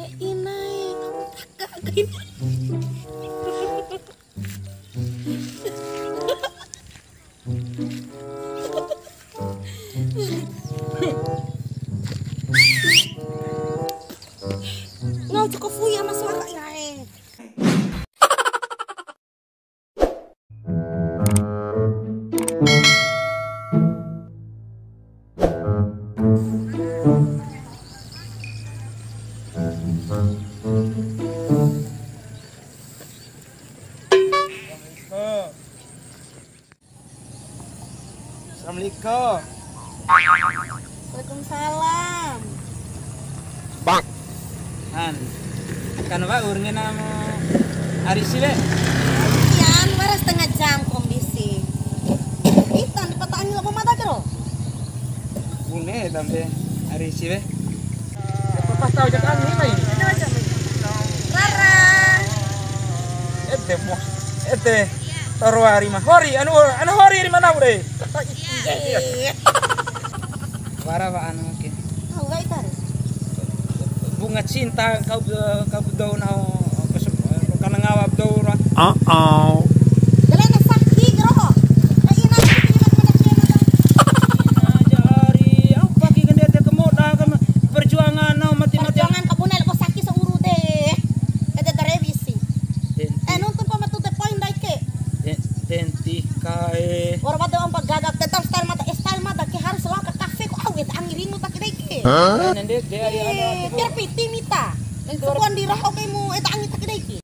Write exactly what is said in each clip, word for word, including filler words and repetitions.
Inae, kakak ini. Ngau cukup fuya masuk akak ya, eh. Assalamualaikum. Waalaikumsalam. Bang. Han. Kan wa'ur ngena mu ari siwe. Ian, wara setengah jam kondisi. Itan di pata angin labo mada kero. Bune tambe ari siwe. Pas tau jak angin mai. Rara. Ede mo. Ede. Toro ari ma. Hori, anu, anu hori ari mana udah? Iya. Wara wa anu ke. Tahu gak itu? Bunga cinta kau, kau dou nahu, kau se-, kau kanangawa dou ra. Uh-oh. Jalan saki geroho. Nah, ina saki lima puluh lima. Jari, apa ki kende te kemoda kan perjuangan nahu mati-mati. Perjuangan kabune lako saki seuru de. Kete tarewisi. Eh, nuntu pa matu te poin dai ke. Te-, tentika e. Wara bade ompa gagak, tetap style mada, eh, style mada ke harus lao ka kafe ko, au, eda angi ringu taki dei ke. Hah? Eh, nende, de, ari, anu, eh, aku. Biar piti mita. Sebuan di roho ke mu, eda angi taki dei ke.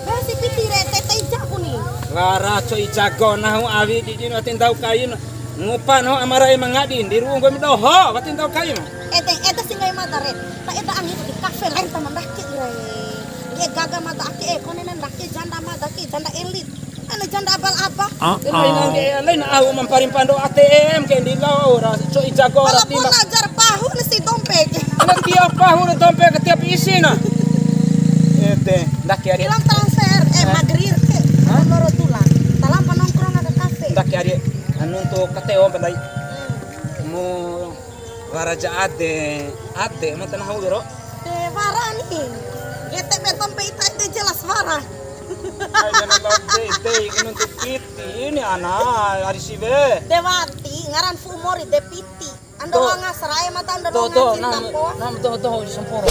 Eh, si piti re, tete jago ni. Wara co'i jago, nahu awi di dino, wati ndau kain. Ngupa nahu amara e mangadi, ndi ru'u nggomi doho, wati ndau kain. Ede, ede si nggahi mada re. Ta eda angi di kafe lain ta mandake ira e. Ngge gaga mada ake e, kone nandake janda mada ke, janda elit. Ana janda abal-abal. Ah, lain ah. Angge, lain au ma mparing pando A T M ke ndi lao ra, co'i jago ra. Walaupun tima. Ajar pahu na si dompet. Ana tiap pahu na dompet ke tiap isi na. Ede, ndake ari. Bilang transfer, eh, hah? Magrir ke. Hah? Loro tulang. Talampa nongkrong aka kafe. Ndake ari, anu tu kateo pandai. Hmm. Mu Wara ja ade, ade ma tanah wiro. De wara ni. Gete beton pe ita ede jelas wara. Ai, jangan tahu dei, dei, ini untuk piti. Ini ana, ari siwe. De wati, ngaran fu'u mori, de piti. Ando wanga sarae mata, ando wanga cinta po. Nam, to, to, samporo.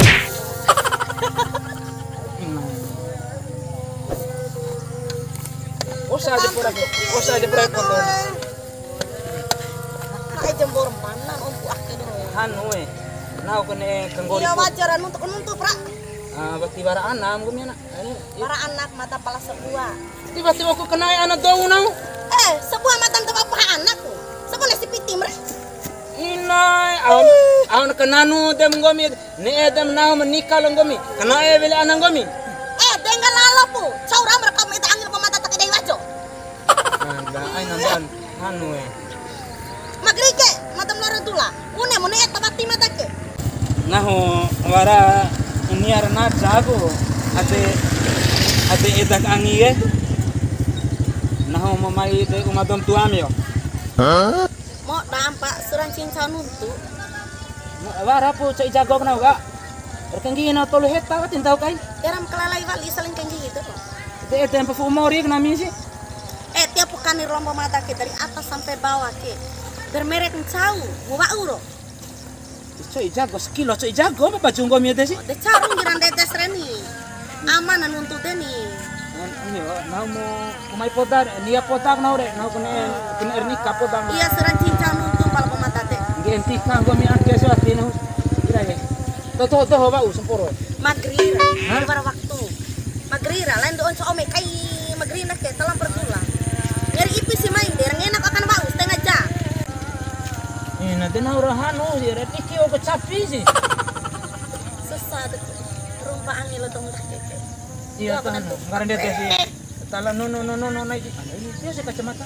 Osa aja pura, osa aja pura kotor. Ai jembor manan ompu ake doho. Hanu e. Nahu kone kanggori. Iya, wajar nuntu, nuntu, pra. Ah, berarti wara ana nggomi ana. Anu, iya. Wara ana mata pala sabua. Tiba-tiba ku kena ana dou nahu. Eh, sabua mata ntu apa anakku. Sabua nasi piti mre. Inai, aun, aun kenanu dem nggomi. Ne'e dem nahu menikah lo nggomi. Kena e weli ana nggomi. Eh, dengga lalo pu. Cau ra merekam ita angin pemata tak dei wajo. Nah, ai nambahan anu e. Magrike, mata melora dula. Une mone eta bati mata ke. Nahu wara niar na jago. Ade, ade edak angi e. Nahu mamai de uma dou tuam yo. Hah? Mo dampa suran cincau nuntu. Wara pu cai jago kenau ka. Erkenggi na tolu heta ka tintau kai. Eram kalalai wali saling kenggi itu. Ede ede empa fu mori kena misi. Eh, tiap pekan ni rombo mata ke dari atas sampai bawah ke. Bermerek ncau, mu wa'u ro. Cai jago sekilo cai jago apa baju nggomi ede si? De caru ngiran dedes reni. Aman nuntu deni. Ini, nahu mu kumai poda, nia poda nahu re, nahu kene, kene ernika poda. Iya, seran cincau nuntu pala pemata de. Ngenti kanggo mi ake so ati nahu. Kira ya. Toto toho bau semporo. Magrira, hah? Bara waktu. Magrira, lain doon so ome kai magrina ke, talam pergula. Nyari ipi si main, derang enak akan bau, setengah jam. Eh, nanti nahu rahanu, si Retiki o kecapi si. Susah tuh. Rumpa angin lo dong dah keke. Iya, tahan. Ngaran dia si. Tala no no no no no naik. Anu ini dia si kacamata.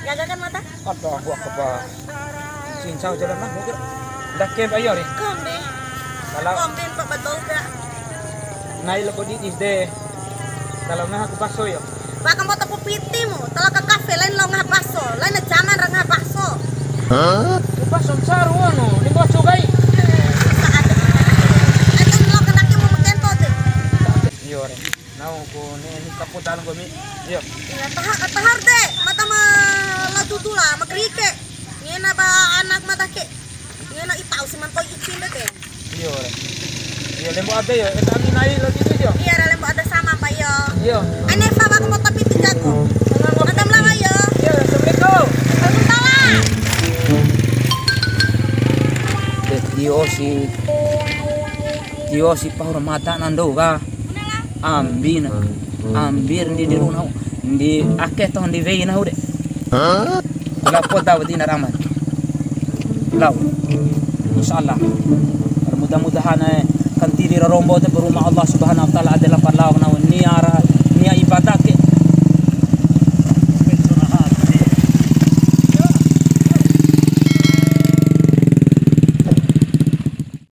Gaga kan mata? Ada buah keba. Cincau jalan lah mungkin. Ndak ke ayo ni. Kombe. Kalau kombe pak betul gak? Naik lo kodi de. Kalau nggak aku bakso yo. Bahkan buat aku pitimu, kalau ke kafe lain lo nggak bakso, lain zaman nggak bakso. Hah? Bakso caru anu, di bakso kai. Anu, komi. Iyo. Iya, taha, taha de, mada ma lao tutu la, ma kerike. Ngena ba anak mada ke. Ngena itau si mantoi icin de te. Iyo, re. Iyo, lembo ade yo. Eta ami nai lagi tu yo. Iya, ra lembo ade sama apa yo? Iyo. Ane fa ba ko tapi tiga ko. Mada ma lao yo. Iyo, assalamualaikum. Waalaikumsalam. Eh, tio si, tio si pahu ra mada na ndo ka. Ambina, ambir ndi di runa, ndi ake toh ndi wei nahu de. Lao poda wati na rama. Lao. Insya Allah. Mudah-mudahan, eh, kantiri ra rombo te, ba Ruma Allah Subhanahu wa Ta'ala ade la parlao nahu niara